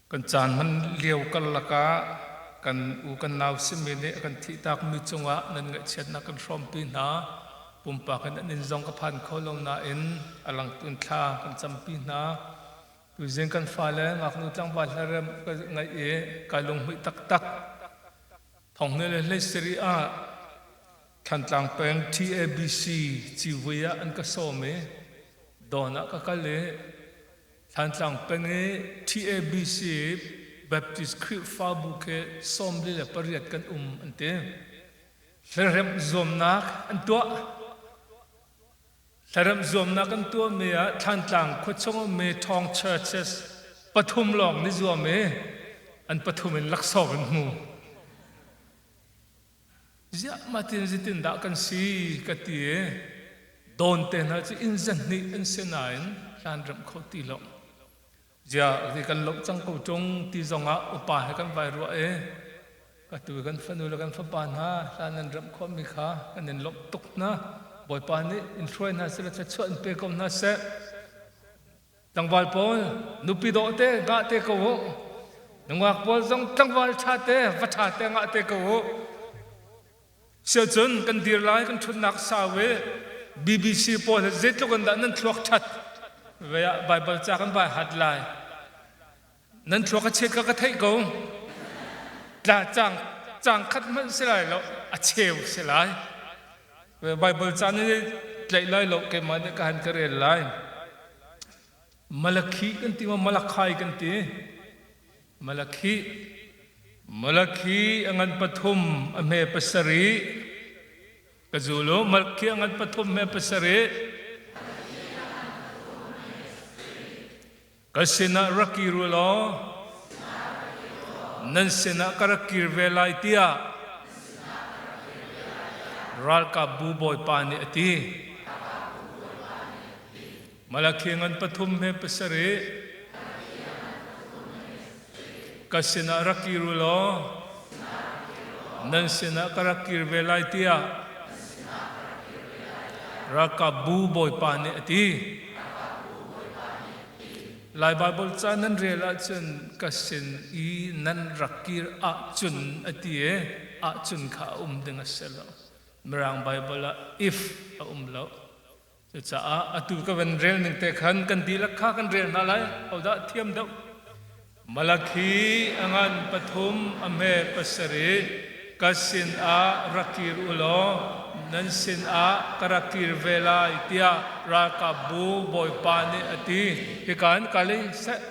Kan caan hman lio karlak ah kan u kan nau simi nih a kan thihtakmi cungah nan ngaihchiatnak kan hrawmpi hna. Pumpak in an inn zong ka phan kho lo nain a langtun thla kan campi hna. Tuzing kan fale ngaknu tlangval hlarem ka ngaih i kai lunghmuih taktak. Thonghne le hlei sarih ah Thantlang peng TABC civui ah an ka sawm i dawn ah ka kal i Thantlang peng i TABC Baptist Khrihfabu khi 48 kan um an ti. Hlaremh zuamnak an tuah. Hlaremh zuamnak an tuahmi ah Thlantlang khuachung ummi Thawng Churches pathum lawng nih zuam i an pathum in laksawng an hmu. Ziah mah tin zeitin dah kan si ka ti i dawn te hna cu inn zahnih an si nain hlan remh kho ti lo. Ziah ti kan loh cang ko ṭung ti zongah upa he kan vai ruah i ka tu kan fanu le kan fapa hna hlan nan remh khawhmi kha kan in lawmh tuk hna. Bawipa nih in hruai hna seh le thluachuah in pe ko hna seh. Tlangval pawl nupi dawh te ngah te ko u. Nungak pawl zong tlangval ṭha te va ṭha te ngah te ko u. Siacun kan dir lai kan ṭhutnak sau i BBC pawl he zeitluk in dah nan thluak ṭhat ve ah Baibal ca kan vai hat lai. Nan thluak a chiat kha ka theih ko. Tla cang cang khat hmanh si lai lo, a cheu si lai. Baibal ca nih tlaih lai lo keimah nih ka han ka rel lai. Malakhi kan ti ma Malakhai kan ti. Malakhi Malakhi a ngan pathum a hme pasarih ka zul u Malakhi a ngan pathum hme pasarih Ka sinah rak kir u law nan sinah ka rak kir ve lai tiah ralkapbu Bawipa nih a ti. Malakhi ngan pathum he pasarih ka sinah rak kir u law nan sinah ka rak kir ve lai tiah Ralkapbu Bawipa nih a ti. Lai Baibal ca nan rel ahcun ka sin i nan rak kir ahcun a ti i ahcun kha a um ding a si lo. Mirang Baibal ah if a um lo. Cucaah atu ka van rel ning te khan kan dihlak kha kan rel hna lai. Hodah thiam deuh? Malakhi a ngan pathum a hme pasarih ka sinah rak kir u law nan sinah ka rak kir ve lai tiah ralkapbu Bawipa nih a ti. Hika in kal i seh.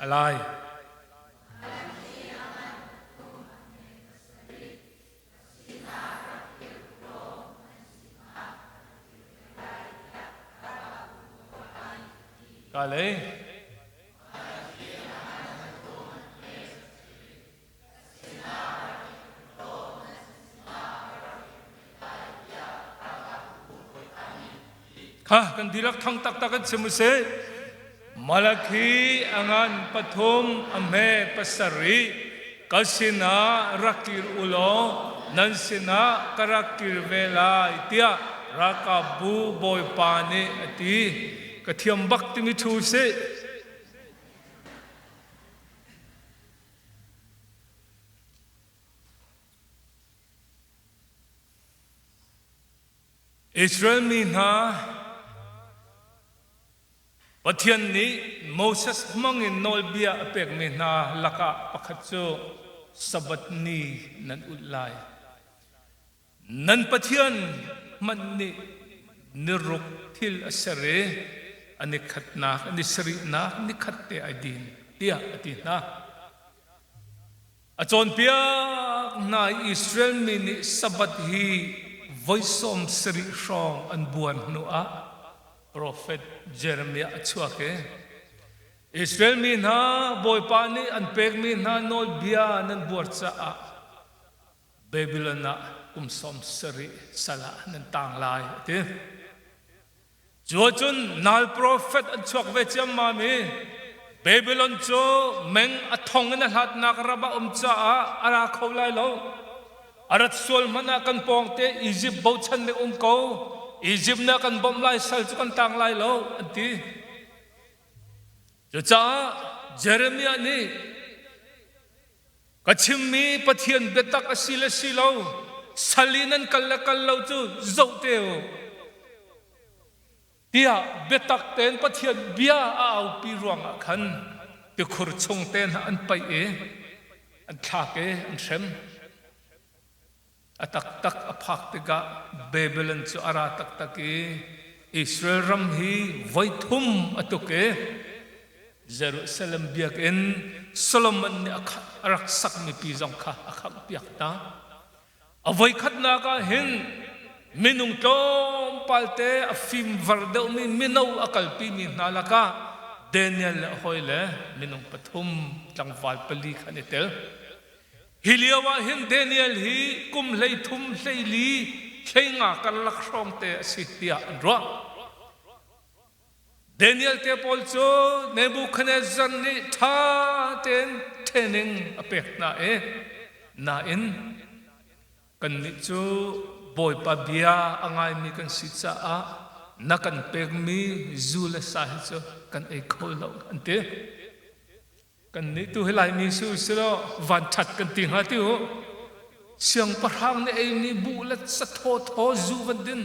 A lai. Ka lei. Kha kan dihlak thang taktak in chim usih. Malakhi a ngan pathum a hme pasarih ka sinah rak kir u law nan sinah ka rak kir ve lai tiah ralkapbu Bawipa nih a ti. Ka thiam bak timi thu sih. Israel mi hna Pathian nih Moses hmangin nawlbia a pekmi hna lakah pakhat cu Sabbath ni nan ulh lai. Nan Pathian hmanh nih niruk thil a ser i a nikhatnak, ni sarihnak nikhat te ai din tiah a ti hna. A cawnpiak hna i Israel mi nih Sabbath hi voi sawm sarih hrawng an buan hnuah profet Jeremiah a chuak i Israel mi hna Bawipa nih an pekmi hna nawlbia nan buar caah Babylon ah kum sawm sarih sal ah nan tang lai a ti. Cu ahcun nal profet an chuak ve ciammam i. Babylon cu meng a thong in a hlatnak ram a um caah a ra kho lai lo. A rat sual hmanh ah kan pawngte Izipt bochan nih um ko. Izipt nih a kan bawmh lai, sal cu kan tang lai lo, an ti. Cucaah Jeremiah nih ka chimmi Pathian biatak a si le si lo, sal i nan kal le kal lo cu zoh te u. Tiah biatak tein Pathian bia a aupi ruangah khan tikhur chung te hna an paih i an thlak i an hrem. A taktak a phak tikah Babylon cu a ra taktak i Israel ram hi voi thum a tuk i Jerusalem biakinn Solomon nih a rak sakmi pi zong kha a khamhpiak hna. A voikhatnak ah hin minung tlawmpal te a fimvar deuhmi mino a kalpimi hna lakah Daniel le a hawile minung pathum tlangval pali kha an i tel. Hi lio ah hin Daniel hi kum 13 hleili 15 karlak hrawng te a si tiah an ruah. Daniel te pawl cu Nebuchadnezzar nih ṭha tein training a pek hna i nain kannih cu Bawipa bia a ngaimi kan si caah na kan pekmi zu le sa hi cu kan ei kho lo an ti. Kannih tu hi Laimi si u silaw vanṭhat kan ti hnga ti u. Siangpahrang nih eimi buh le sathaw thaw zu van din.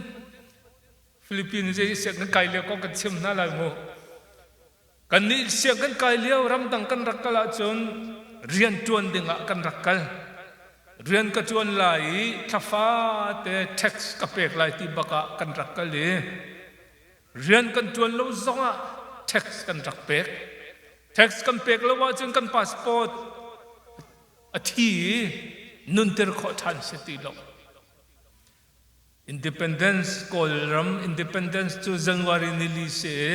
Philippines zei siang kan kai lio kong kan chim hna lai mu. Kannih siang kan kai lio ramdang kan rak kal ahcun rian ṭuan dingah kan rak kal. Rian ka ṭuan lai i thlafa te tax ka pek lai ti bak ah kan rak kal i rian kan ṭuan lo zongah tax kan rak pek. Tax kan pek lo ahcun kan passport a thi i nunter khawh ṭhan si ti lo. Independence Kawlram Independence cu January nili si i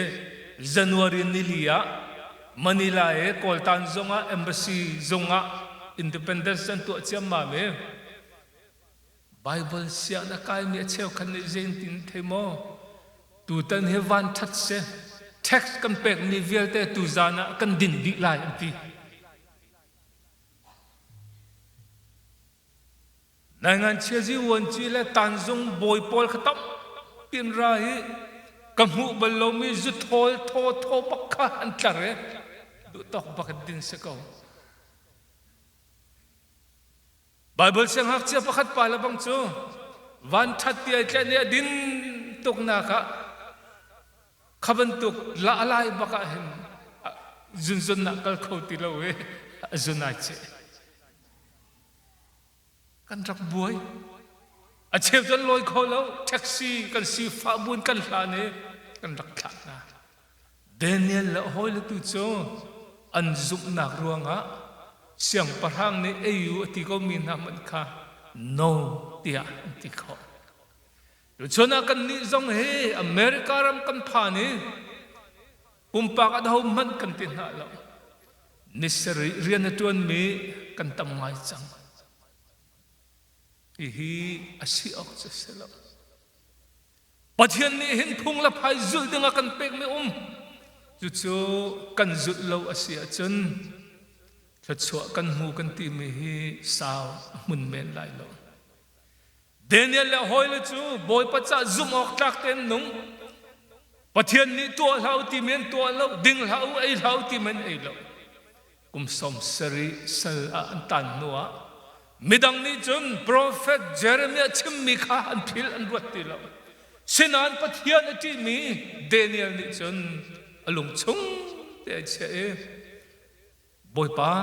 January nili ah Manila i Kawltan zungah embassy zungah Independence an tuah ciammam i Bible sianginn a kaimi a cheukhat nih zeitin thei maw tutan hi van ṭhat si tax kan pekmi vialte tuzan ah kan din dih lai an ti. Nainganchiazi vuanci le tanzung bawi pawl kha tampi an ra i ka hmuh bal lomi zuthawl thaw thaw bak kha an tlar i duhtawk bak in din si ko. Baibal siangngakchia pakhat pa le bang cu van ṭhat ti ai tlaih nih a din tuknak ah kha bantuk la a lai bak ah hin zunzun ah kal kho ti lo i a zun ai cheh. Kan rak buai. A cheu cu an lawi kho lo. Taxi kan sifah buin kan hlan i kan rak thlah hna. Daniel le a hawile tu cu an zumhnak ruangah siangpahrang nih ei u a ti komi hna hmanh kha no tiah an ti khawh. Tuchun ah kannih zong hi America ram kan phan i Pumpak a ho hmanh kan ti hna lo. Ni sarih rian a ṭuanmi kan tam ngai cang. Hihi a si awk cu si lo. Pathian nih hin phung le phai zulh ding a kan pekmi um. Cucu kan zulh lo a si ahcun thluachuah kan hmu kan timi hi sau a hmun men lai lo. Daniel le hawile cu Bawipa cah zumh awk tlak tein nung. Pathian nih tuah hlah u timi an tuah lo, ding hlah u, ei hlah u timi an ei lo. Kum 70 sal ah an tan hnuah midang nih cun profet Jeremiah chimmi kha an philh an ruat ti lo. Sinain Pathian a ṭihmi Daniel nih cun a lung chung te ai chiah i Bawipa,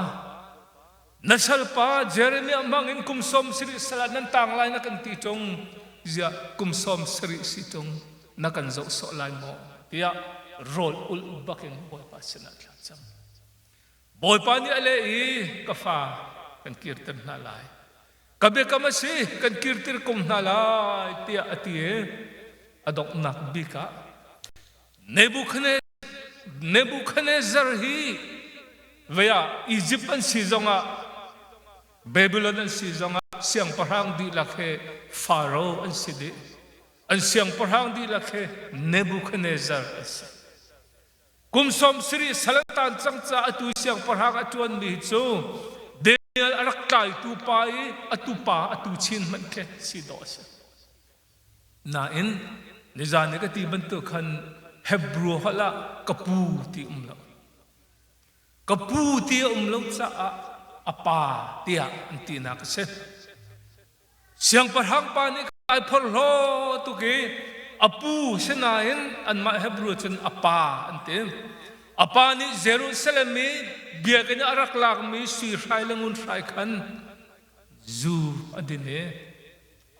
na salpa Jeremiah hmang in kum 70 sal ah nan tang lai na kan ti ṭung, ziah kum 70 si ṭung na kan zoh sawh lai maw? tiah rawl ulh bakin Bawipa sinah thla cam. Bawipa nih a leh i ka fa kan kirter hna lai. Ka biakam a si, kan kirter ko hna lai tiah a ti i a donghnak bik ah Nebuchadnezzar hi vei ah Egypt an si zongah Babylon an si zongah siangpahrang dihlak he Pharaoh an si dih. An siangpahrang dihlak he Nebuchadnezzar an si. Kum 70 sal an taan cang caah atu siangpahrang a ṭuanmi hi cu Daniel a rak tlaitu pa i a tupa a tu chin hmanh khi si dawh a si. Nain nizan i ka ti bantuk khan Hebrew holh ah ka pu ti um lo. Ka pu ti a um lo caah a pa tiah an tinak a si. Siangpahrang pa nih ai phorhlaw tuk i a pu sinain anmah Hebrew cun a pa an ti. A pa nih Jerusalem i biakinn a rak lakmi sui hrai le ngun hrai khan zu a din i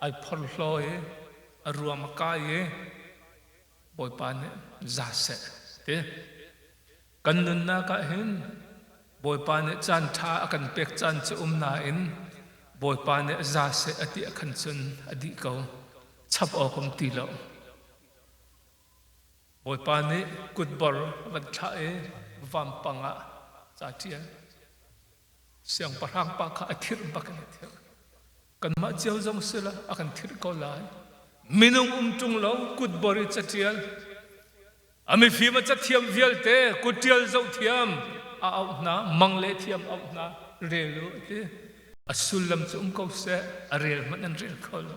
ai phorhlaw i a ruam a kai i Bawipa nih za seh ti. Kan nunnak ah hin Bawipa nih caan ṭha a kan pek caan cu um nain Bawipa nih za seh a ti ah khan cun a dih ko. Chap awk um ti lo. Bawipa nih kutbor a van thlah i vampang ah ca ṭial. Siangpahrang pa kha a thirh bak in a thirh. Kanmah cio zong sila a kan thirh ko lai. Minung um ṭung lo kutbor i caṭial. A mifim a cathiam vialte kutṭial zohthiam a auh hna, mang le thiam auh hna, rel u a ti. A sullam cu um ko seh, a rel hmanh an rel kho lo.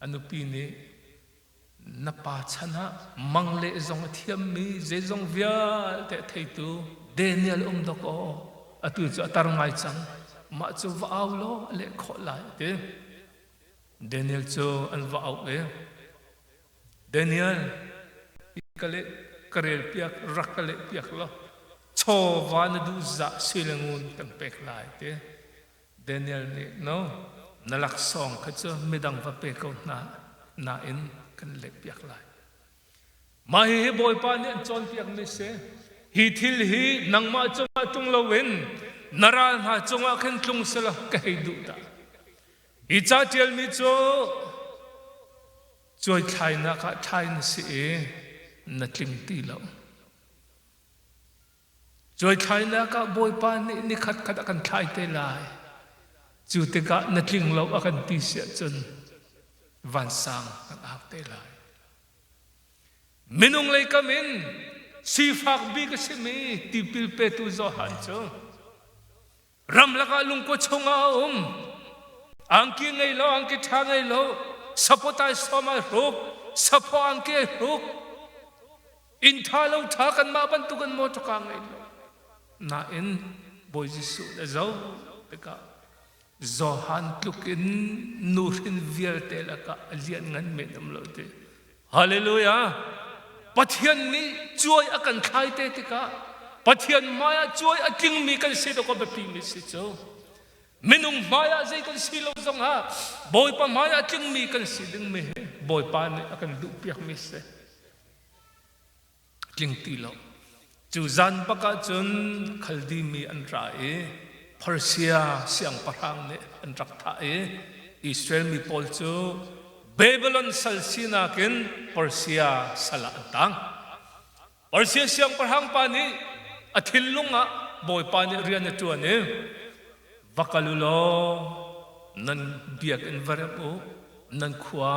A nupi nih na pa chan ah mang le zong a thiammi zeizong vialte a theitu Daniel um dok aw atu cu a tar ngai cang mah cu va au law a leh khawh lai a ti. Daniel cu an va auh i Daniel ka leh ka rel piak rak ka leh piak law chawva na duh zah sui le ngun kan pek lai ti Daniel nih no na laksawng kha cu midang va pe ko hna nain kan leh piak lai Mah hihi Bawipa nih an cawnpiakmi si. Hi thil hi nangmah cungah tlung loin na ral hna cungah khin tlung selaw ka hei duh dah. Hi ca ṭialmi cu cuaithlainak ah thlai na si i na tling ti lo. Cuaithlainak ah Bawipa nih nikhat khat a kan thlai te lai. Cu tikah na tling lo a kan ti si ahcun vansang kan au te lai. Minung lei kam in sifak bik a simi tipil petu Johan cu ramlak ah lungkua chungah a um. Angki ngei lo, angki ṭha ngei lo, sapotai sawm ai hruk, saphaw angki ai hruk. Inn ṭha lo ṭha kanmah bantuk in mawṭawka ngei lo. Nain Bawi Jesuh le zoh tikah Johan tluk in nuhrin vialte lakah a lianngan men um lo ti. Hallelujah! Pathian nih cuai a kan thlai te tikah Pathian hmai ah cuai a tlingmi kan si dawk a biapi mi si cu. Minung hmai ah zei kan si lo zongah Bawipa hmai ah tlingmi kan si dingmi hi Bawipa nih a kan duhpiakmi si. Tling ti lo. Cu zan bak ah cun Khaldi mi an ra i Persia siangpahrang nih an rak thah i Israel mi pawl cu Babylon sal sinak in Persia sal ah an tang. Persia siangpahrang pa nih a thinlung ah Bawipa nih rian a ṭuan i va kal u law nan biakinn va remh u, nan khua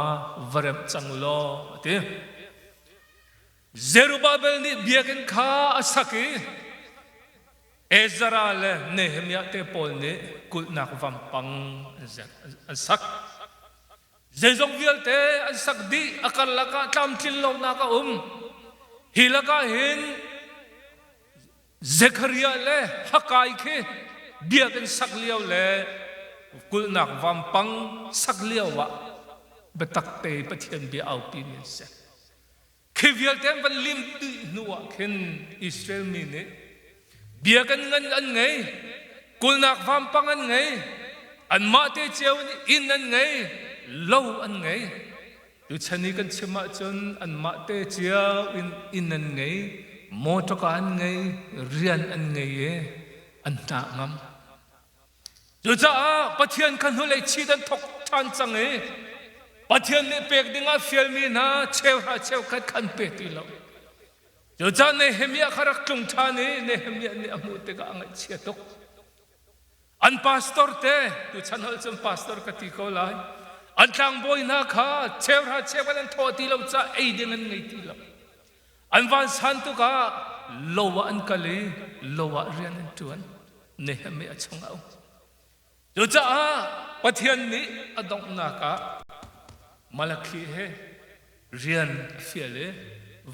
va remh cang law a ti. Zerubbabel nih biakinn kha a sak i Ezra le Nehemiah te pawl nih kulhnak vampang an sak. Zeizong vialte an sak dih a karlak ah tlamtlin lonak a um. Hi lakah hin Zekhariah le Hakai khi biakinn sak lio le kulhnak vampang sak lio ah biatak te Pathian bia aupi mi an si. Khi vialte an van lim dih hnu ah khin Israel mi nih biakinn ngan an ngei, kulhnak vampang an ngei, anmah te cio in inn an ngei, lo an ngei. Tuchan i kan chim ahcun anmah te cio in inn an ngei, mawṭawka an ngei, rian an ngei i an hna ngam. Cucaah Pathian kha hnulei chit an thawk ṭhan cang i Pathian nih pek dingah fialmi hna cheuhra cheukhat kha an pe ti lo. Cucaah Nehemiah kha rak tlung ṭhan i Nehemiah nih a hmuh tikah a ngaihchia tuk. An pastor te, tuchan holh cun pastor ka ti ko lai. An tlangbawi hna kha cheuhra cheukhat an thawh ti lo caah ei ding an ngei ti lo. An vansan tuk ah lo ah an kal i lo ah rian an ṭuan. Nehemiah chung a um. Cucaah Pathian nih a donghnak ah Malakhi he rian a fial i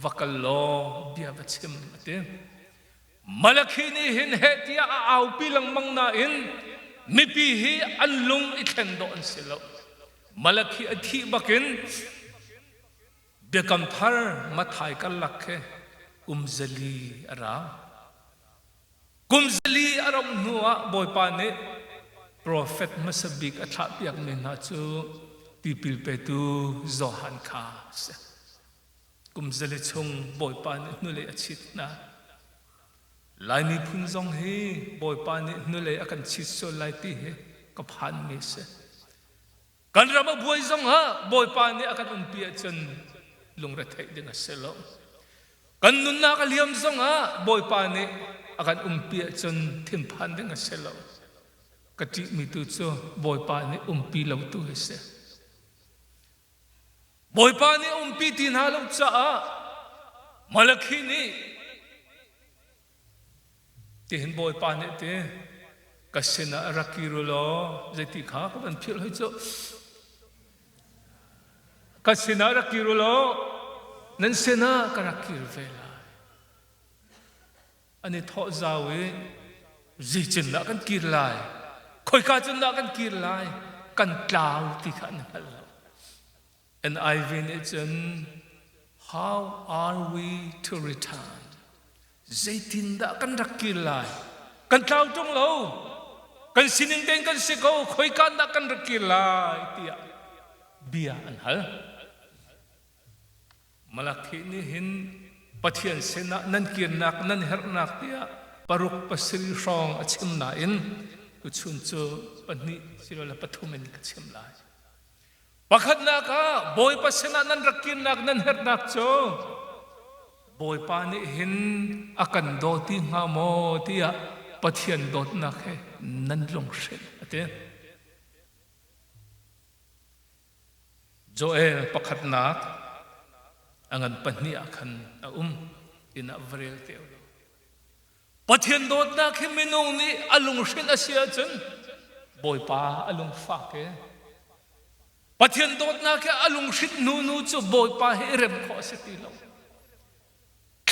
va kal law bia va chim a ti. Malakhi nih hin heh tiah a aupi lengmang nain mipi hi an lung i thlen dawh an si lo. Malakhi a thih bakin Biakam Thar Matthai karlak khi kum 400 a rau. Kum 400 a rauh hnu ah Bawipa nih profet hmasa bik a thlahpiakmi hna cu tipil petu Johan kha a si. Kum 400 chung Bawipa nih hnulei a chit hna. Lai miphun zong hi Bawipa nih hnulei a kan chit sual lai ti hi ka phanmi a si. Kan ram a buai zong ah Bawipa nih a kan umpi ahcun lungretheih ding a si lo. Kan nunnak a liam zong ah Bawipa nih a kan umpi ahcun thinphan ding a si lo. Ka ṭihmi tu cu Bawipa nih umpi lo tu hi si. Bawipa nih a umpi ti hna lo caah Malakhi nih Tihin Bawipa nih ti ka sinah rak kir u law zeiti kha ka van philh hoi cu ka sinah rak kir u law nan sinah ka rak kir ve lai an i thawh zau i zeicin dah kan kir lai khoika cun dah kan kir lai kan tlau ti kha an hngal lo NIV nih cun How are we to return? Zeitindah kan rak kir lai? Kan tlau ṭung lo. Kan sining tein kan si ko. Khoika dah kan rak kir lai? tiah bia an hal. Malakhi nih hin Pathian sinah nan kirnak nan herhnak tiah paruk pasarih hrawng a chim nain tuchun cu pahnih silole pathum in ka chim lai. Pakhatnak ah Bawipa sinah nan rak kirnak nan herhnak cu Bawipa nih hin a kan daw ti hnga maw tiah Pathian dawtnak he nan lunghrinh a ti. Joel pakhatnak a ngan pahnih ah khan a um inn ah va rel te u. Pathian dawtnak hi minung nih a lunghrinh a si ahcun Bawipa a lungfak i Pathian dawtnak hi a lunghrinh hnu nu cu Bawipa hi i rem khawh a si ti lo.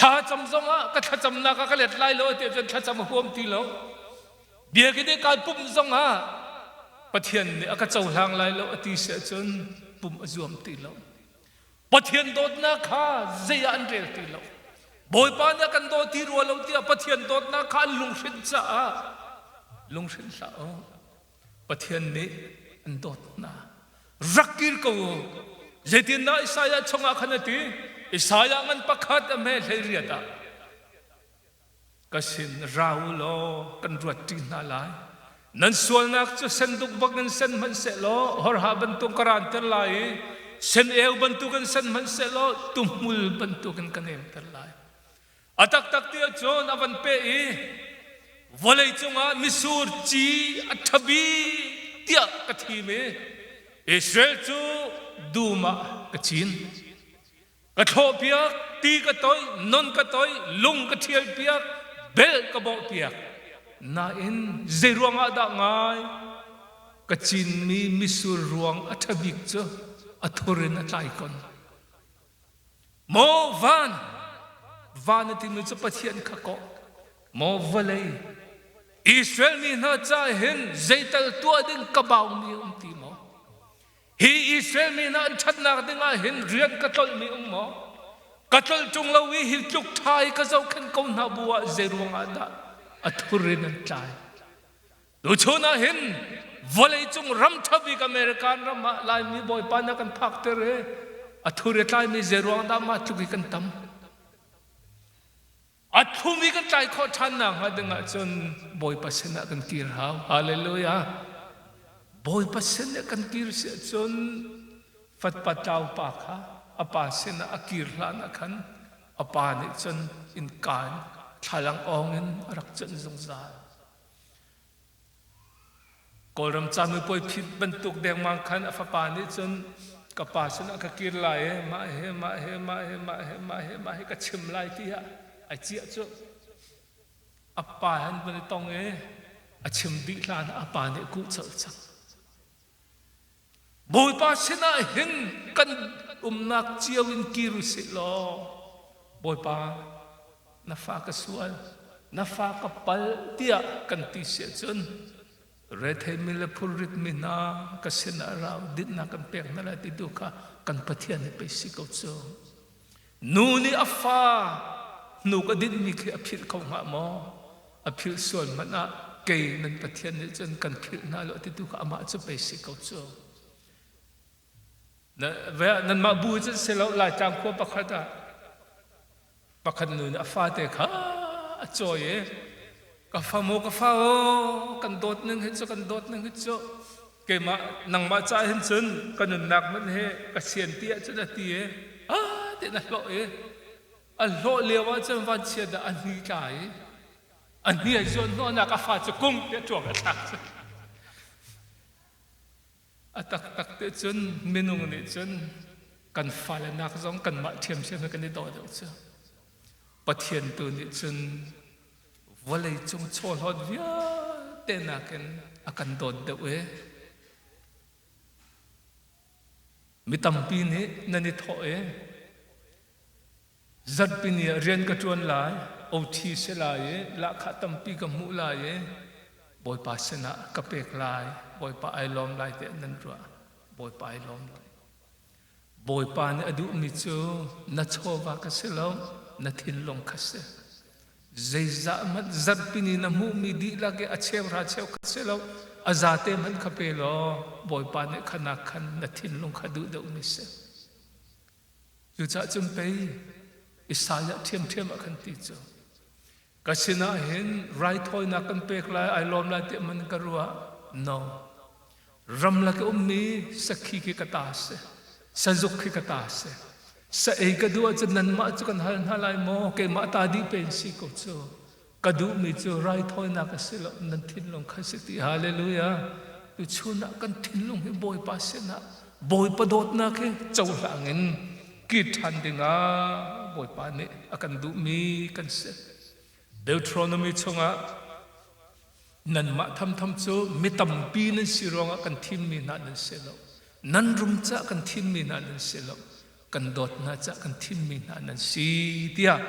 Thlacam zongah ka thlacamnak ah ka let lai lo ti ahcun thlacam a huam ti lo. Biakinn i kai pumh zongah Pathian nih a ka cohlang lai lo a ti si ahcun pumh a zuam ti lo. Pathian dawtnak kha zei ah an rel ti lo. Bawipa nih a kan daw ti rua lo tiah Pathian dawtnak kha an lunghrinh caah lunghrinh hlah u. Pathian nih an dawt hna. Rak kir ko u. Zeitindah Isaiah chungah khan a ti? Isaiah ngan pakhat a hme hlei riat ah Ka sin ra u law kan ruat ṭi hna lai. Nan sualnak cu senduk bak in sen hmanh sehlaw horha bantuk ka ranter lai i sen-eu bantukin sen hmanh sehlaw tuhmul bantukin ka nemter lai. A taktak ti ahcun a van peh i vawlei cungah misur ci a ṭha bik tiah ka thim i Israel cu dum ah ka cin. Ka thlawhpiak, ti ka toih, non ka toih, lung ka ṭhialpiak, bel ka bawhpiak. Nain zeiruang ah dah ngai ka cinmi misur ruang a ṭha bik cu a thur in a tlai kon. Maw van, van a timi cu Pathian kha kawh. Maw vawlei, Israel mi hna ca hin zeital tuah ding ka baumi um ti maw? Hi Israel mi hna an ṭhatnak ding ah hin rian ka tlolhmi um maw? Ka tlolh ṭung lo i hi tluk ṭha i ka zohkhenh ko hna bu ah zei ruangah dah a thur in an tlai? Tuchun ah hin vawleicung ram ṭha bik American ram ah Laimi Bawipa nih a kan phakter i a thur i tlaimi zei ruang dah mah tluk i kan tam? A thlum i kan tlai khawh ṭhan nakhnga ding ahcun Bawipa sinah kan kir hau. Hallelujah. Bawipa sin ah kan kir si ahcun fatpa tlau pa kha a pa sinah a kir hlan ah khan a pa nih cun innka in thlalang awng in a rak cun zungzal. Kawlram camipuai phit bantuk dengmang khan a fapa nih cun ka pa sinah ka kir lai i mah he mah he mah he mah he mah he mah he ka chim lai tiah ai ciah cu. A pa han van i tong i a chim dih hlan ah a pa nih kuh colh cang. Bawipa sinah hin kan umnak cio in kir u sih law Bawipa na fa ka sual na fa ka pal tiah kan ti si ahcun retheimi le phurritmi hna ka sinah rau dinhnak kan pek hna lai ti tu kha kan Pathian hi pei si ko cu. Nu nih a fa hnuk a dinhmi khi a philh kho hnga maw? A philh sual hmanh ah kei nan Pathian nih cun kan philh hna lo titu kha amah cu pei si ko cu. Nanmah bu cun si lo Laitlang khua pakhat ah pakhat nu nih a fate kha a cawi i ka fa maw ka fa aw kan dawt ning hi cu kan dawt ning hi cu keimah nangmah ca hin cun ka nunnak hmanh hi ka sian ti ahcun a ti i ah tiin a hlawh i a hlawh lio ah cun vanchiat dah a hni tla i a hni a zuan hnawhnak a fa cu kung tiah ṭuang a thlak cu a taktak te cun minung nih cun kan fale nak zong kanmah ṭhiamṭhiam he kan i daw deuh cu Pathian tu nih cun vawleicung chawhlawt vialte nakin a kan dawt deuh i mi tampi nih nan i thawh i zarhpini ah rian ka ṭuan lai OT si lai i lahkhah tampi ka hmuh lai i Bawipa sinah ka pek lai Bawipa ai lawm lai tiah nan ruah Bawipa ai lawm lai Bawipa nih a duhmi cu na chawva ka si lo, na thinlung kha si. Zeizah hmanh zarhpini na hmuhmi dihlak i a cheuhra cheukhat si lo, a zate hmanh kha pe law Bawipa nih kha nak khan na thinlung kha duh deuhmi si. Cucaah cun pei Isaiah ṭhiamṭhiam ah khan ti cu. Ka sinah hin raithawinak kan pek lai, ai lawm lai tiah man ka ruah? No. Ramlak i ummi sakhi khi ka ta si. Sazuk khi ka ta si. Sa ei ka duh ahcun nanmah cu kan hal hna lai maw? Keimah ta dih pen si ko cu. Ka duhmi cu raithawinak a si lo, nan thinlung kha si ti. Hallelujah. Tuchun ah kan thinlung hi Bawipa sinah Bawipa dawtnak hi cohlang in kit ṭhan dingah Bawipa nih a kan duhmi kan si. Deuteronomy chungah nanmah thamtham cu mi tampi nan si ruangah kan thimmi hna nan si lo. Nan rum cah kan thimmi hna nan si lo. Kan dawt hna cah kan thimmi hna nan si tiah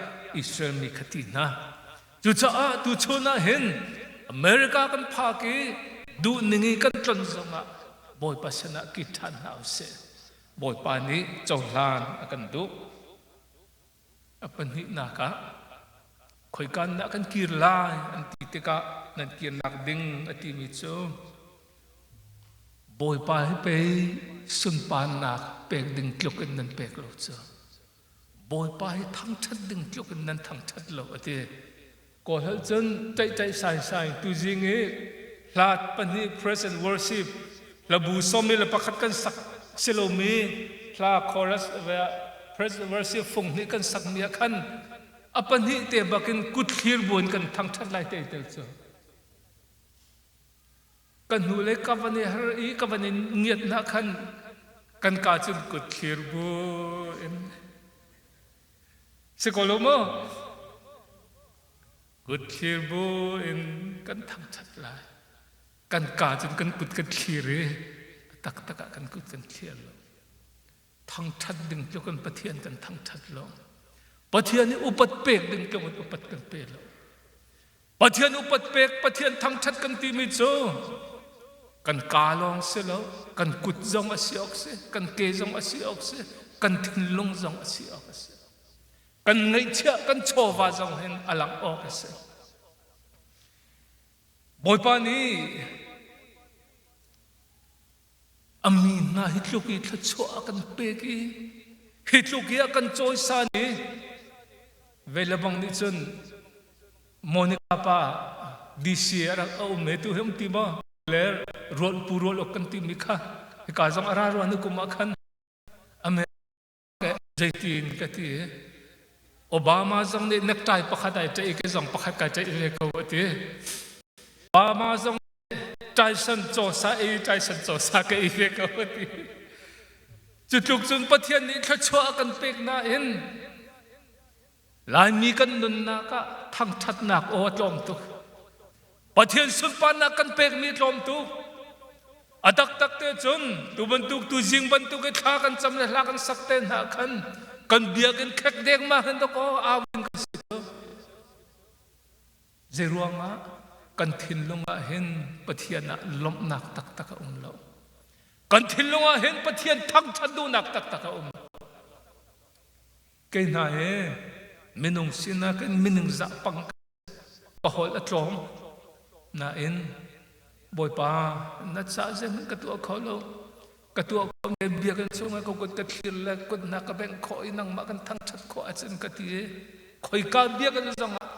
Israel mi kha ti hna. Cucaah tuchun ah hin America kan phak i duhning i kan tlon zongah Bawipa sinah kit ṭhan hna usih. Bawipa nih cohlan a kan duh. A pahnihnak ah khoikan dah kan kir lai an ti tikah nan kirnak ding a timi cu Bawipa hi pei sunparnak pek ding tluk in nan pek lo cu. Bawipa hi thangṭhat ding tluk in nan thangṭhat lo a ti. Kawlholh cun ṭaihṭaih saisai tuzing i hla pahnih praise and worship hlabu 11 kan sak si lomi hla chorus praise and worship fung hnih kan sakmi ah khan a pahnih te bakin kut thlir buin kan thangṭhat lai te tel cu Ka hnulei ka van i har i ka van in ngiat hna khan kan ka cun kut thlir bu in si ko lo maw? Kut thlir bu in kan thangṭhat lai. Kan ka cun kan kut kan thlir i a taktak ah kan kut kan thlir lo. Thangṭhat ding tluk in Pathian kan thangṭhat lo. Pathian i upat pek ding tluk in upat kan pe lo. Pathian upat pek, Pathian thangṭhat kan timi cu kan kaa lawng si lo, kan kut zong a si awk si, kan ke zong a si awk si, kan thinlung zong a si awk a si. Kan ngeihchiah, kan chawva zong hin a langh awk a si. Bawipa nih A mi hna hi tluk i thluachuah a kan pek i hi tluk i a kan cawisan i ve le bang nih cun Monica pa DC a rak a um e tu hi um ti maw le rual pu rual ok kan timi kha hika zong a ra ruan kum ah khan Zeitin ka ti Obama zong nih necktie pakhat ai ṭaih i kei zong pakhat kai ṭaih ve ko a ti. Obama zong nih Tyson cawsa ei Tyson cawsa ka ei ve ko a ti. Cu tluk cun Pathian nih thluachuah a kan pek nain Laimi kan nunnak ah thangṭhatnak aw a tlawm tuk. Pathian sunparnak kan pekmi a tlawm tuk. A taktak te cun tu bantuk tu zing bantuk i thla kan cam le hla kan sak te hna khan kan biakinn khek dengmang hin dakaw au in kan si cu. Zeiruangah kan thinlung ah hin Pathian ah lawmhnak taktak a um lo. Kan thinlung ah hin Pathian thangṭhat duhnak taktak a um. Kei hna he minung sinak in minung zah pang ka holh a tlawm nain Bawipa na ca zeihmanh ka tuah kho lo ka tuah kho mi biakinn chungah ka kut ka thlir le kut hna ka bengh khawh i nangmah kan thangṭhat khawh ahcun ka ti i khoika biakinn zongah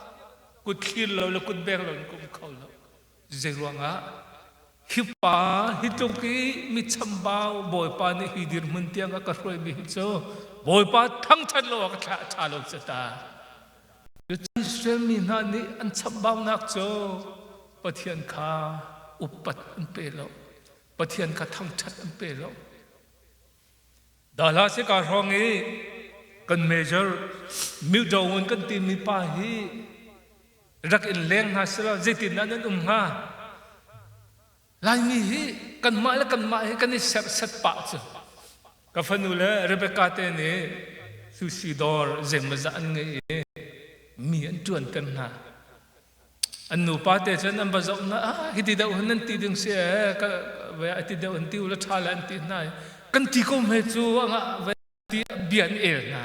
kut thlir lo le kut beng lo in ka um kho lo Zeiruangah hi pa hi tluk i mi chambau Bawipa nih hi dirhmun tiang a ka hruaimi hi cu Bawipa thangṭhat lo ah ka thlah ṭha lo cu ta. Israel mi hna nih an chambaunak cu Pathian kha upat an pe lo. Pathian kha thangṭhat an pe lo. Dahla sika hrawng i kan major Mildawun kan timi pa hi rak in leng hna selaw zeitindah nan um hnga? Laimi hi kanmah le kanmah hi kan i serhsat pah cu. Ka fanu le Rebecca te nih sushi dawr zeimawzah an ngei i mi an ṭuanter hna. An nupa te cun an va zoh hna, ah hiti deuh hin nan ti ding si ee, ka ve ati deuh an ti u la ṭha le an ti hna i kan ti ko hme cu angah ve ti bia an el hna.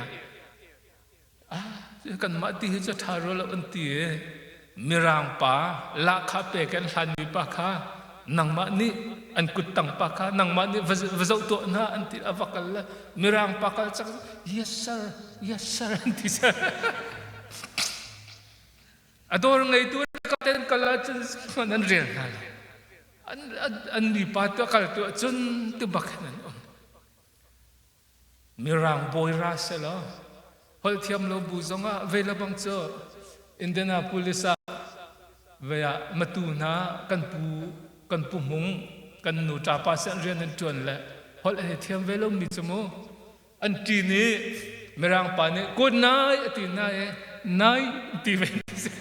Ah kanmah ti hi cu ṭha rua lo an ti i Mirang pa lahkhah pek an hlanmi pa kha nangmah nih an kuttang pa kha nangmah nih va zoh tuah hna an ti a va kal le Mirang pa kal cak yes sir yes sir an ti sir. A dawr ngeitu ten kal ahcun hman an rel hna lo. An, an, an mipa tu a kal tu ahcun tu bak hin an um. Mirang bawi ra selaw holh thiam lo bu zongah ve le bang cu Indianapolis ah ve ah matu hna kan pu kan pu hmung kan nu ṭapa sian rian an ṭuan le holh he thiam ve lo mi cu mu An ṭin i Mirang pa nih good night a ti hna i night ti ve si.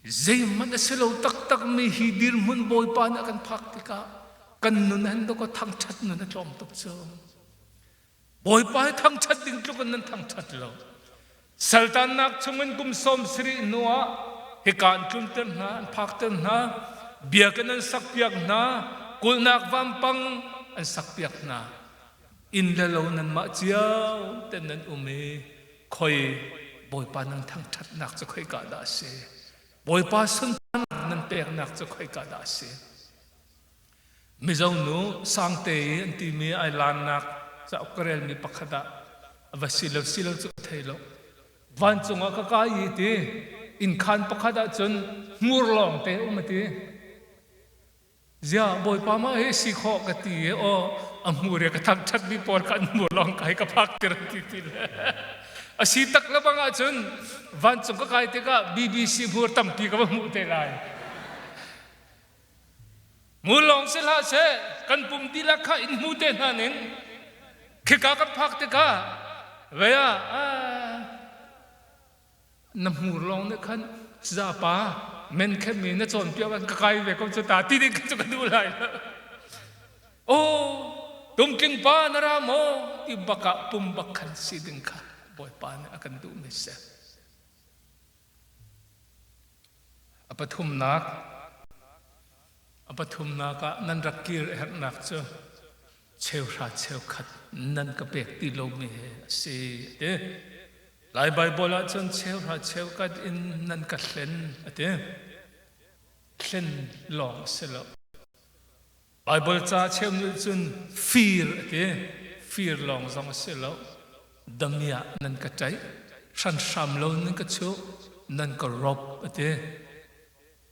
Zeihmanh a si lo taktak mi hi dirhmun Bawipa nih a kan phak tikah kan nun han dawk thangṭhat nun a tlawm tuk cu. Bawipa hi thangṭhat ding tluk in nan thangṭhat lo. Saltannak chungin kum 70 hnuah hika an tlunter hna, an phakter hna, biakinn an sakpiak hna, kulhnak vampang an sakpiak hna. Inn le lo nanmah cio ten nan um i khoi Bawipa nan thangṭhatnak cu khoika dah a si? Bawipa sunparnak nan peknak cu khoika dah a si? Mizo nu Sangte i an timi ai laannak cauk ka relmi pakhat ah a va si lo si lo cu ka thei lo. Vancung ah ka kai i ti innkhan pakhat ah cun hmur lawng te um a ti. Zia Bawipa mah hi si khawh ka ti i aw a hmur i ka thangṭhat mi pawl kha an hmur lawng kai ka phak tir ti ti le. A si tak le bang ahcun vancung ka kai tikah BBC hmur tampi ka va hmuh te lai. Ngu lawng si hlah seh, kan pum dihlak kha in hmu te hna ning. Khika kan phak tikah vei ah na hmur lawng nih khan zapa men khem mi na cawnpiak an ka kai ve ko cu ta ti ding cu ka duh lai lo. Oh, tungtling pa na ra maw ti bak ah pum bak khan si ding kha Bawipa nih a kan duh mi si. A pathumnak, a pathumnak ah nan rak kir a herhnak cu cheuhra cheukhat nan ka pek ti lomi he a si a ti. Lai Baibal ah cun cheuhra cheukhat in nan ka hlen a ti. Hlen lawng a si lo. Baibal ca cheu nih cun fir a ti. Fir lawng zong a si lo. Damiah nan ka ṭaih, hranhram lo nan ka chuh, nan ka rop a ti.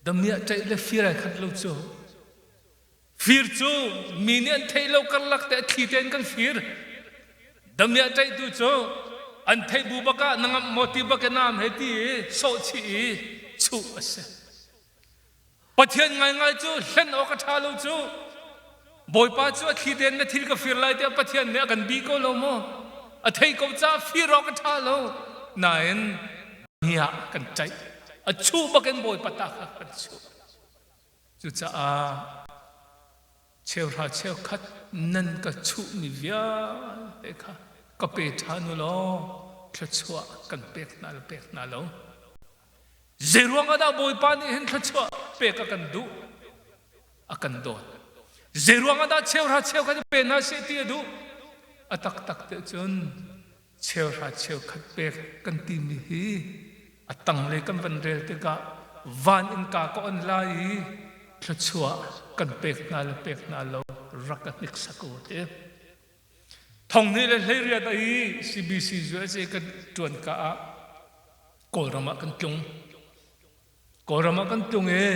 Damiah ṭaih le fir ai khat lo cu. Fir cu mi nih an theih lo karlak te a thli tein kan fir. Damiah ṭaihtu cu An theih bu bak ah na ngamh maw ti bak in naam he ti i sawhchih i chuh a si. Pathian ngaingai cu hlen awk a ṭha lo cu. Bawipa cu a thli tein na thil ka fir lai tiah Pathian nih a kan bi ko lo maw? A thei ko caah fir awk a ṭha lo. Nain ni ah kan ṭaih. A chuh bakin Bawipa ta kha kan chuh. Cucaah cheuhra cheukhat nan ka chuhmi vialte kha ka pe ṭhan u law thluachuah kan pek hna lo pek hna lo. Zeiruang ah dah Bawipa nih hin thluachuah pek a kan duh? A kan dawt. Zeiruang ah dah cheuhra cheukhat pe hna seh ti a duh? A taktak te cun cheuhra cheukhat pek kan timi hi a tanglei kan van rel tikah van innka ka on lai i thluachuah kan pek hna le pek hna lo rak ka hniksak u ti. Thonghnih le 18 a i CBC USA kan ṭuan ka ah Kawlram ah kan tlung. Kawlram ah kan tlung i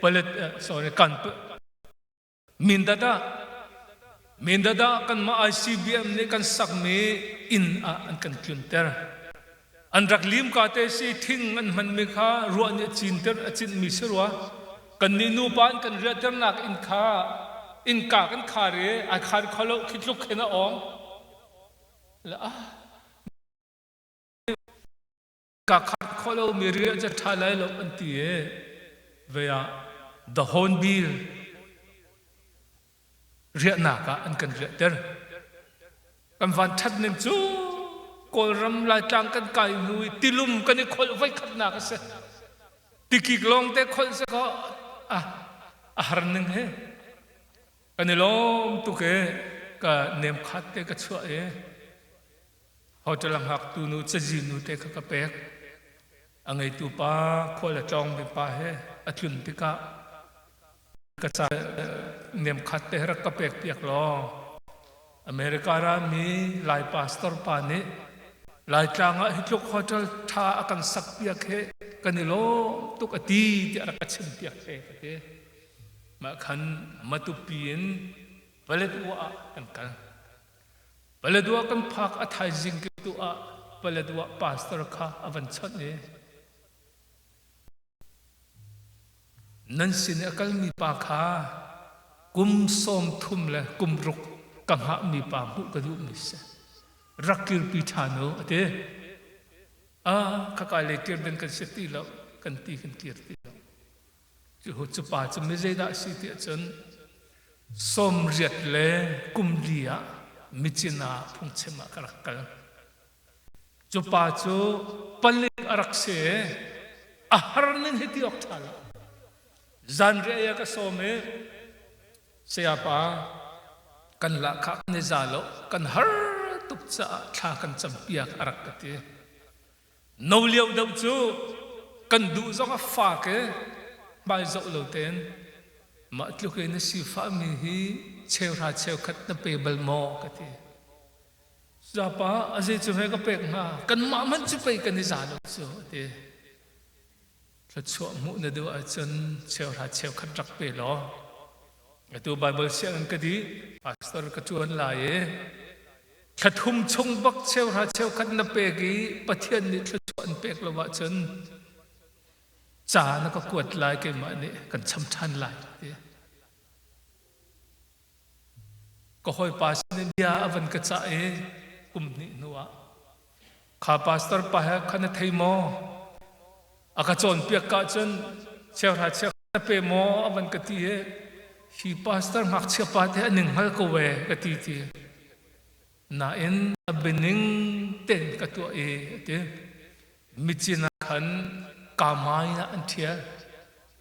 palet sorry kan Mindat ah Mindat ah kanmah ICBM nih kan sakmi inn ah an kan tlunter. An rak lim ka te si thing an hmanmi kha ruah nih a cinter a cinhmi si rua. Kannih nupa an kan riahternak inn kha innka kan khar i ai khar kho lo khi tluk khin a awng. Le ah ka khar kho lo mi riah cu ṭha lai lo an ti i vei ah the hornbill riahnak ah an kan riahter. Kan van ṭhat ning cu Kawlram Laitlang kan kai hnu i tilum kan i kholh voikhatnak a si. Tikik lawng te kholh si kaw ah a har ning he. Kan i lawm tuk i ka nem khat te ka chuah i hotel a hngaktu nu cazi nu te kha ka pek. A ngeitu pa khual a tlawngmi pa he a tlun tikah ka ca nem khat te rak ka pek piak law America rami Lai pastor pa nih Laitlang ah hi tluk hotel tha a kan sak piak he kan i lawm tuk a ti tiah rak ka chim piak te ka ti. Mah khan Matupi in Paletwa ah kan kal. Paletwa kan phak a thaizing tu ah Paletwa pastor kha a van chawnh i Nan sin i a kalmi pa kha kum 30 le kum ruk ka hngahmi pa hmuh ka duhmi si. Rak kirpi ṭhan u, a ti. Ah, khaka lei kir ding kan si ti lo, kan ti kan kir ti lo. Cu, cu pa cu mi zeidah a si ti ahcun 80 le kum li ah Micina phungchim ah ka rak kal. Cu pa cu palik a rak si i a har ning hi ti awk ṭha lo. Zanriah a ka sawm i sayapa kan lahkhah kan i za lo kan har tuk caah thla kan campiak a rak ka ti. No lio deuh cu kan duh zong a fak i hmai zoh lo tein mah tluk i na sifahmi hi cheuhra cheukhat na pe bal maw ka ti. Zapa a zei cu he ka pek hnga kanmah hmanh cu pei kan i za lo cu a ti. Thluachuah hmuh na duh ahcun cheuhra cheukhat rak pe law atu Bible sianginn ka dih pastor ka ṭuan lai i thla thum chung bak cheuhra cheukhat na pek i Pathian nih thluachuah an pek lo ahcun ca na ka kuat lai keimah nih kan cham ṭhan lai ti. Ka hawipa sin bia a van ka cah i kum hnih hnu ah kha pastor pa he kha na thei maw? A ka cawnpiak ka cun cheuhra cheuhra pe maw a van ka ti i hi pastor ngakchia pa te a ning hngal ko ve ka ti ti. Nain a bianing tein ka tuah i a ti. Micin ah khan Kamai ah an ṭhial.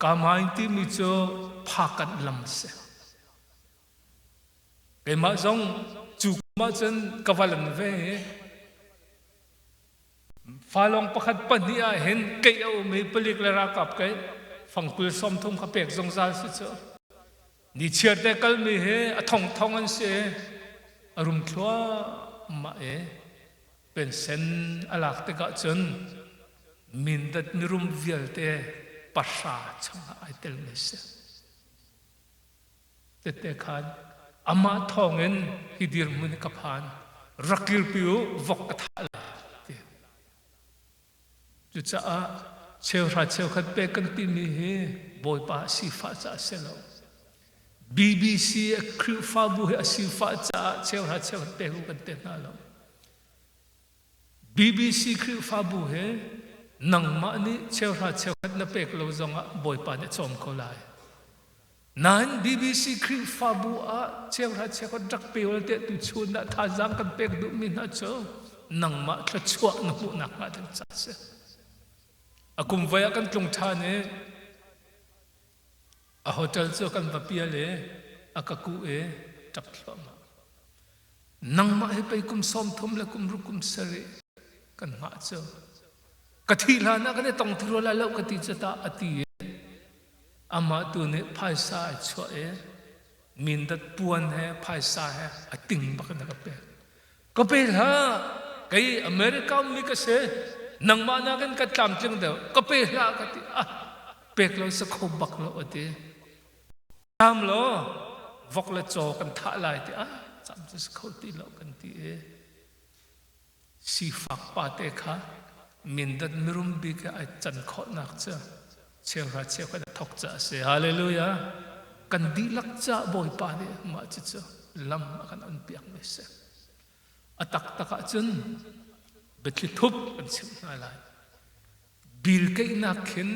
Kamai timi cu phakanh lam a si. Keimah zong cu kum ahcun ka va lan ve i falong pakhat pahnih ah hin keih a um i palik le ralkap keih fangkul 30 kha pek zungzal si cu. Nichiar te kalmi hi a thongthong an si i a rum thluahmah i pensen a lak tikah cun mindat mirum vialte pahra chungah ai telmi si. Tette khan amah thawngin hi dirhmun hi ka phan rak kirpi u vok ka thah lai ti. Cucaah cheuhra cheukhat pek kan timi hi Bawipa sifah caah a si lo. BBC Khrihfabu hi a sifah caah cheuhra cheukhat pek u kan ti hna lo. BBC Khrihfabu he nangmah nih cheuhra cheukhat na pek lo zongah Bawipa nih a cawm ko lai. Nain BBC Khrihfabu ah cheuhra cheukhat rak pe ul tiah tuchun ah thazaang kan pek duhmi hna cu nangmah thluachuah na hmuhnak hnga ding ca a si. A kum voi ah kan tlung ṭhan i a hotel cu kan va pial i a ka kuh i ṭap thluahmah. Nangmah hi pei kum 30 le kum ruk kum sarih kan hngah cu. Ka thih hlan ah kan i tong ti rua lai lo ka ti cu ta a ti i amah tu nih phaisa ai chuah i mindat puan he phaisa he a ting bak in a ka pek. Ka pe hlah kei America mi ka si nangmah nakin ka tlamtling deuh ka pe hlah ka ti ah pek lo sa kho bak lo a ti. Cam law vok le caw kan thah lai ti ah cam cu si kho ti lo kan ti i sifak pa te kha mindat mirum bik ai can khawhnak cu cheuhra cheukhat a thok ca a si. Hallelujah. Kan dihlak ca Bawipa nih mah cucu lam a kan on piak mi si. A taktak ahcun biathli thup kan chimh hna lai. Bil keihnak khin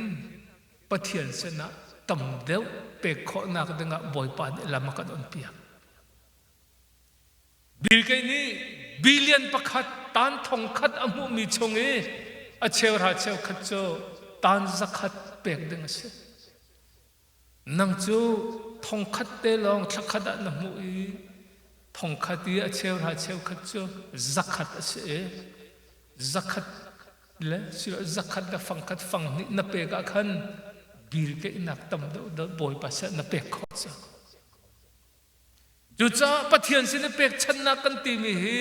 Pathian sinah tam deuh pek khawhnak dingah Bawipa nih lam a kan onpiak. Bill Gates nih billion pakhat tan thong khat a hmuhmi chung i a cheuhra cheukhat cu tan zakhat pek ding a si. Nang cu thongkhat te lawng thlakhat ah na hmuh i thongkhat i a cheuhra cheukhat cu zakhat a si i zakhat le silo zakhat le fangkhat fanghnih na pek ah khan bil keihnak tam deuh deuh Bawipa seh na pek khawh cang. Cucaah Pathian sin i pekchanhnak kan timi hi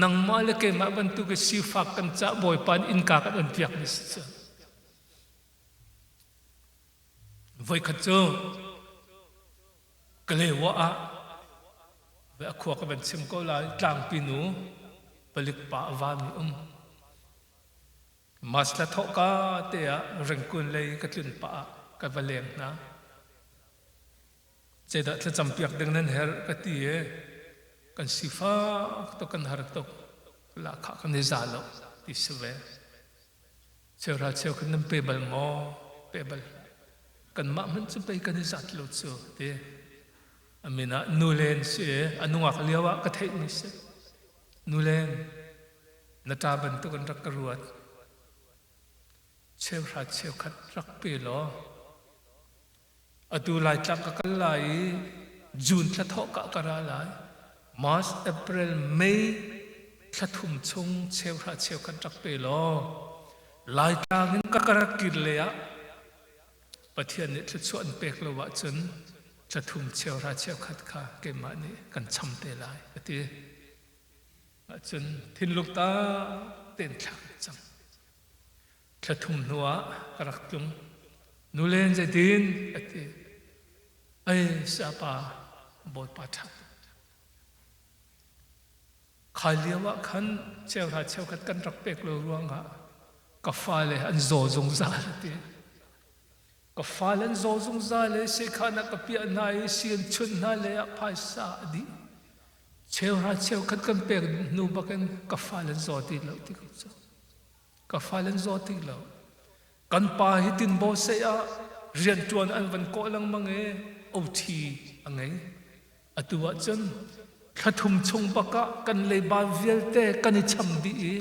nangmah le keimah bantuk i sifak kan cah Bawipa nih innka kan on piak mi si cu. Voikhat cu Kalewa ah a khua ka van chim ko lai tlangpi nu palik pa a vami um Masla thawhka te ah Rengkun lei ka tlun pah ah ka va leng hna. Zeidah thlacam piak ding nan herh ka ti i kan sifak tuk kan har tuk lahkhah kan i za lo ti si ve. Cheuhra cheukhat nan pe bal maw? Pe bal. Kanmah hmanh cu pei kan i zat lo cu ti. A min ah Nulen si i a nungak lio ah ka theihmi si. Nulen, na ṭa bantuk in rak ka ruat. Cheuhra cheukhat rak pe law Atu Laitlang ka kal lai i June thla thawk ah ka ra lai. March, April, May thla thum chung cheuhra cheukhat rak pe law Laitlang in ka rak kir lei ah Pathian nih thluachuah an pek lo ahcun thla thum cheuhra cheukhat kha keimah nih kan cham te lai a ti. Ahcun thinlung tak tein thla kan cam. Thla thum hnuah ka rak tlung. Nulen zeitin a ti. Ai sapa Bawipa ṭha tuk. Kha lio ah khan cheuhra cheukhat kan rak pek lo ruangah ka fale an zaw zungzal a ti. Ka fale an zaw zungzal i sekhan ah ka piah hna i si an chunh hna le ah phaisa a dih. Cheuhra cheukhat kan pek hnu bakin ka fale an zaw ti lo ti ko cu. Ka fale an zaw ti lo. Kan pa hi tinbaw seh ah rianṭuan an van kawh lengmang i OT a ngei. Atu ahcun thla thum chung bak ah kan leiba vialte kan i cham dih i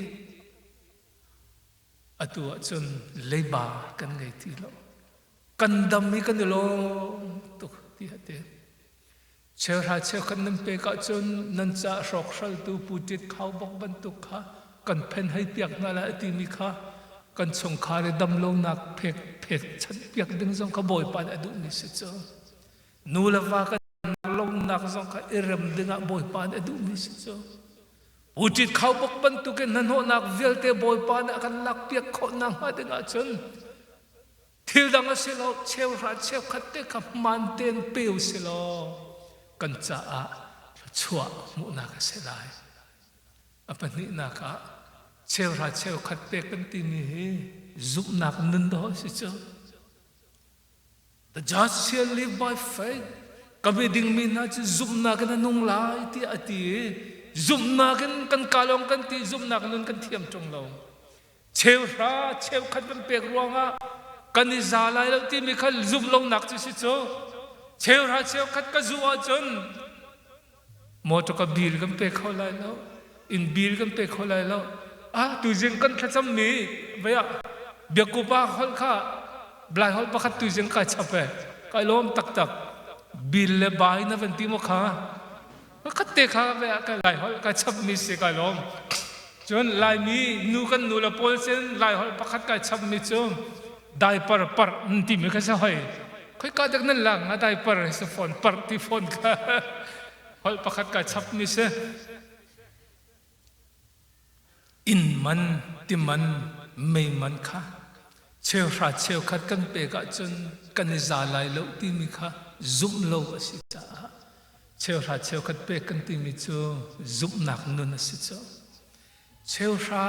atu ahcun leiba kan ngei ti lo. Kan dam i kan i lawm tuk ti a ti. Cheuhra cheukhat nan pek ahcun nan ca hrawkhraltu Putin khaubawk bantuk kha kan phen hei piak hna lai a timi kha kan chungkhar i damlonak phek phek chanh piak ding zong kha Bawipa nih a duhmi si cu. Nu le va kan lomnak zong kha i rem dingah Bawipa nih a duhmi si cu. Putin khaubawk bantukin hnahnawhnak vialte Bawipa nih a kan lakpiak khawh nakhnga ding ahcun Thil dang a si lo, cheuhra cheukhat te kha hmaan tein pe u si law kan caah thluachuah hmuhnak a si lai. A pahnihnak ah. Cheuhra cheukhat pek kan timi hi zumhnak nun dawh a si cu. The just shall live by faith. Ka dingmi hna cu zumhnak in a nung lai tiah a ti i zumhnak in kan ka lawng kan ti zumhnak nun kan thiam ṭung lo. Cheuhra cheukhat kan pek ruangah kan i za lai lo timi kha zumh lonak cu si cu. Cheuhra cheukhat ka zuh ahcun Motor ka bill kan pe kho lai lo. Inn bill kan pe kho lai lo. Ah, tuzing kan thlacammi vei ah biakupa holh kha blai holh pakhat tuzing kai chap e. Kai lawm taktak. Bill le bai na van ti maw kha? Khat te kha vei ah kai lai holh kai chapmi si kai lawm. Cun Laimi nu kan nu le pawl sin lai holh pakhat kai chapmi cu diaper par timi kha si hoi. Khoika dek nan lang a diaper si phone par ti phone kha holh pakhat kai chapmi si. Inn man, ti man, mei man kha cheuhra cheukhat kan pek ahcun kan i za lai lo timi kha zumh lo a si caah Cheuhra cheukhat pek kan timi cu zumhnak nun a si cu. Cheuhra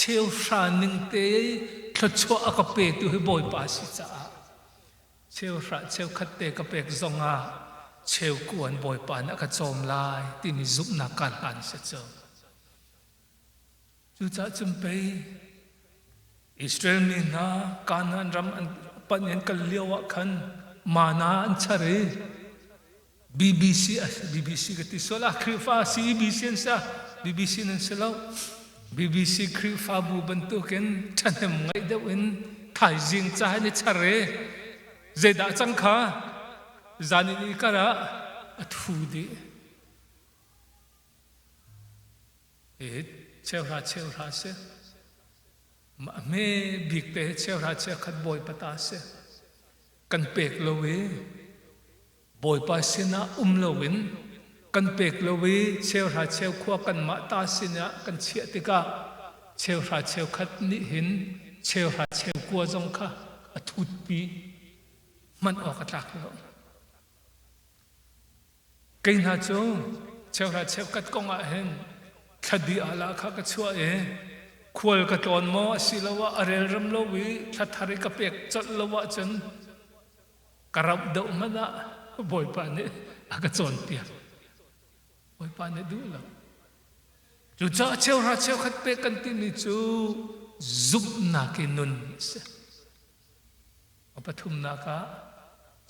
cheuhra ning te thluachuah a ka petu hi Bawipa a si caah cheuhra cheukhat te ka pek zongah cheukuan Bawipa nih a ka cawm lai timi zumhnak kaa hlan si cu. Cucaah cun pei Israel mi hna Kanaan ram an panh in kal lio ah khan mana an char i BBC BBC ka ti sual ah Khrihfa CBC an si BBC nan si lo BBC Khrihfabu bantukin ṭhahnem ngaih deuh in thaizing ca in i char i zeidah cang kha zan in i kar ah a thu dih. Hi cheuhra cheuhra si. Mah hme bik te hi cheuhra cheukhat Bawipa ta si. Kan pek lo i Bawipa sinah um loin kan pek lo i cheuhra cheukhua kanmah ta sinah kan chiah tikah cheuhra cheukhat nih hin cheuhra cheukua zong kha a thutpi hman awk a tlak lo. Kei hna cu cheuhra cheukhat kong ah hin thla ah lah kha ka chuah i khual ka tlawn maw asiloah a relrem lo i thla thar i ka pek colh lo ahcun ka rauh deuh hmanh ah Bawipa nih a ka cawnpiak. Bawipa nih duh lo. Cucaah cheuhra cheukhat pek kan timi cu zumhnak i nun a si. A pathumnak ah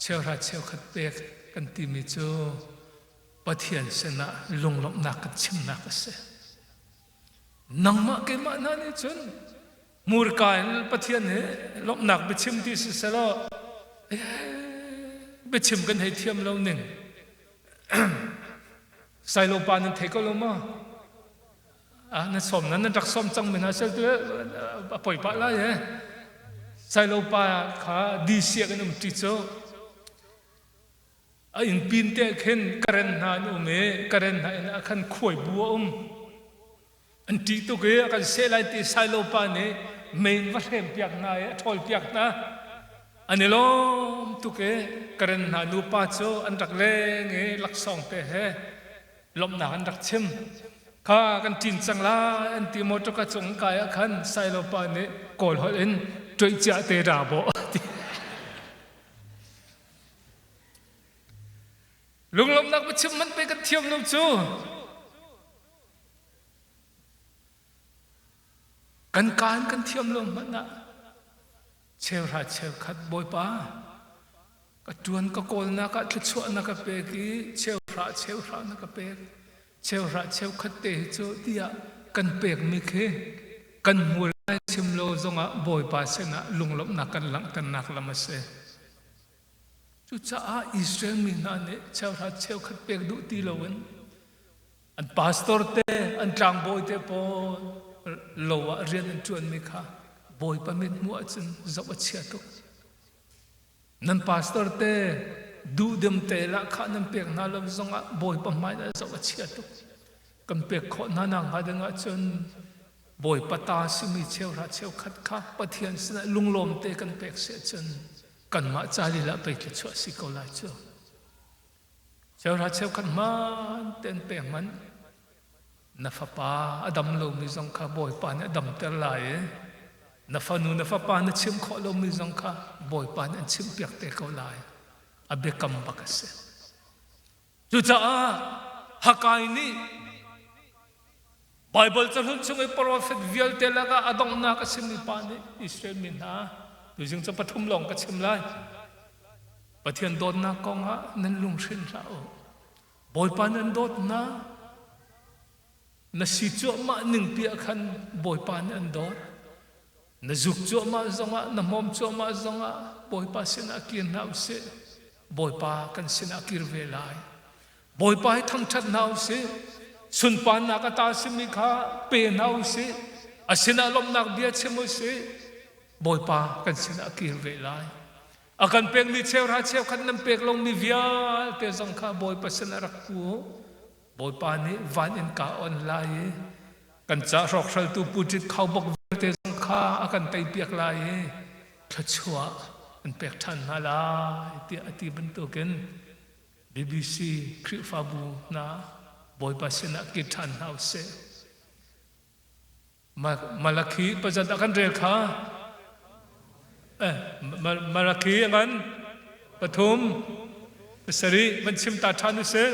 cheuhra cheukhat pek kan timi cu Pathian sinah lunglawmhnak kan chimnak a si. Nangmah keimah hna nih cun hmurka in Pathian he lawmhnak biachim ti si selaw biachim kan hei thiam lo ning. Sailo pa nan thei ko lo maw? Ah, na sawm na nan rak sawm cang mi hna sel tu a poi pah lai he. Sailo pa kha di siak in um ṭi cu a inn pin te khin karen hna an um i karen hna in ah khan khuai bu a um. An ṭih tuk i a kan seh lai ti Sailo pa nih mein va hrem piak hna i a ṭhawl piak hna. An i lawm tuk i karen hna nupa cu an rak leng i laksawng te he lawmhnak an rak chim. Kha kan ṭin cang lai an ti motor ka cung kai ah khan Sailo pa nih Kawl holh in ṭuih ciah te ra bawh ti. Lunglawmhnak biachim hmanh pe kan thiam lo cu. Kan kaan kan thiam lo hmanh ah cheuhra cheukhat Bawipa Ka ṭuan ka kawlnak ah thluachuah na ka pek i cheuhra cheuhra na ka pek. Cheuhra cheukhat te hi cu tiah kan pekmi khi kan hmur lai chim lo zongah Bawipa sinah lunglawmhnak kan langhternak lam a si. Cucaah Israel mi hna nih cheuhra cheukhat pek duh ti loin an pastor te, an tlangbawi te pawl lo ah rian an ṭuanmi kha Bawipa mit hmuh ahcun zoh a chia tuk. Nan pastor te duhdim te lahkhah nan pek hna lo zongah Bawipa hmai ah zoh a chia tuk. Kan pek khawh hna nak hnga ding ahcun Bawipa ta simi cheuhra cheukhat kha Pathian sinah lunglawm te kan pek si ahcun kanmah ca lila pei thluachuah si ko lai cu. Cheuhra cheukhat hmaan tein pek hmanh. Na fapa a dam lomi zong kha Bawipa nih a damter lai i na fanu na fapa na chimh khawh lomi zong kha Bawipa nih an chimhpiak te ko lai. A biakam bak a si. Cucaah Hakai nih Baibal cahlun chung i profet vialte lakah a donghnak a simi pa nih Israel mi hna tuzing cu pathum lawng ka chim lai. Pathian dawtnak kongah nan lunghrin hlah u. Bawipa nan dawt hna. Na si cuahmah ning pi ah khan Bawipa nih an dawt. Na zuk cuahmah zongah, na hmawm cuahmah zongah Bawipa sinah kir hna usih. Bawipa kan sinah kir ve lai. Bawipa hi thangṭhat hna usih. Sunparnak a ta simi kha pe hna usih. A sinah lawmhnak bia chim usih. Bawipa kan sinah kir ve lai. A kan pekmi cheuhra cheukhat nan pek lomi vialte zong kha Bawipa sinah rak pu u. Bawipa nih van in ka on lai i kan ca hrawkhraltu puṭit khaubawk vialte zong kha a kan teipiak lai i thluachuah an pek ṭhan hna lai tiah a ti bantukin BBC Khrihfabu hna Bawipa sinah kir ṭhan hna usih. Malakhi pazat ah kan rel kha eh Malakhi ngan pathum pasarih van chim ta ṭhan usih.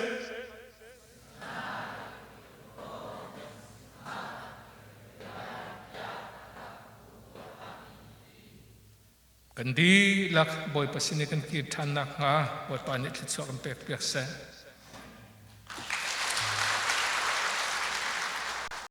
Kan dihlak Bawipa sin i kan kir ṭhan nakhnga Bawipa nih thluachuah kan pekpiak seh.